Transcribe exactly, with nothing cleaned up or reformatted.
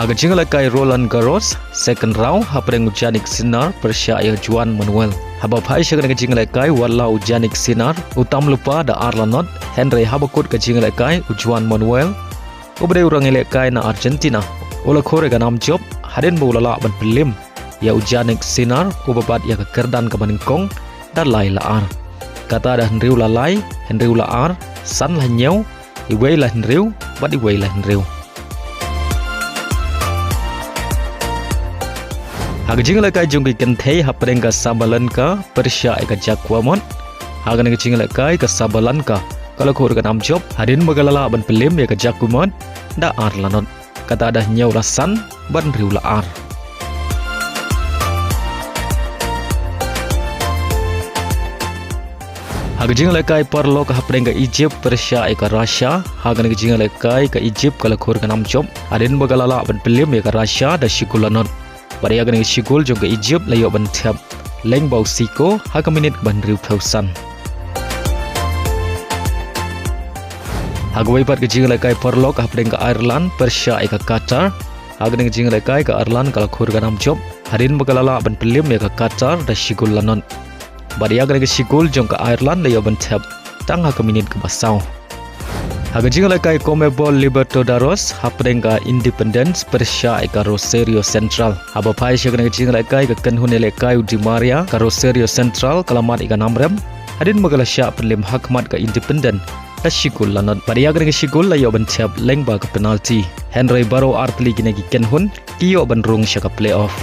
Ha ka jingïalehkai Roland Garros, second round, hapdeng u Jannik Sinner pyrshah ïa u Juan Manuel. Haba phai sha kane ka jingïalehkai, wat la u Jannik Sinner u tam lypa da ar la not, hynrei haba kut ka jingïalehkai, u Juan Manuel, uba dei u rangïalehkai na Argentina, u la khur ïa ka nam jop hadien ba u la lah ban pynliem ïa u Jannik Sinner, uba bat ïa ka kyrdan kaba nyngkong da lai la ar. Kata da hynriew la lai, hynriew la ar, san la hynñiew, iwei la hynriew, bad iwei la hynriew. Ha ka jingïalehkai jong ki kynthei, hapdeng ka Sabalenka pyrshah ïa ka Jacquemot. Ha kane ka jingïalehkai, ka Sabalenka ka la khur ïa ka nam jop hadien ba ka la lah ban pynliem ïa ka Jacquemot da ar la not. Kata da hynñiew la san bad hynriew la ar. Ha ka jingïalehkai paralok, hapdeng ka Egypt pyrshah ïa ka Russia. Ha kane ka jingïalehkai, ka Egypt ka la khur ïa ka nam jop hadien ba ka la lah ban pynliem ïa ka Russia da shi gol la not. Bad ïa kane ka shi gol jong ka Egypt la ïoh ban thep lyngba u Zico ha ka minit kaba hynriewphew san. Ha kawei pat ka jingïalehkai paralok, hapdeng ka Ireland pyrshah ïa ka Qatar. Ha kane ka jingïalehkai, ka Ireland ka la khur ïa ka nam jop hadien ba ka la lah ban pynliem ïa ka Qatar da shi gol la not. Bad ïa kane ka shi gol jong ka Ireland la ïoh ban thep tang ha ka minit kaba saw. Ha ka jingïalehkai CONMEBOL Libertadores, hapdeng ka Independiente pyrshah ïa ka Rosario Central. Haba phai sha kane ka jingïalehkai, ka kynhun ïalehkai u Di Maria ka Rosario Central ka la mad ïa ka nam rem hadien ba ka la shah pynliem hakhmat ka Independiente da shi gol la not. Bad ïa kane ka shi gol la ïoh ban thep lyngba ka penalty. Hynrei baroh ar tylli kine ki kynhun ki ïoh ban rung sha ka playoff.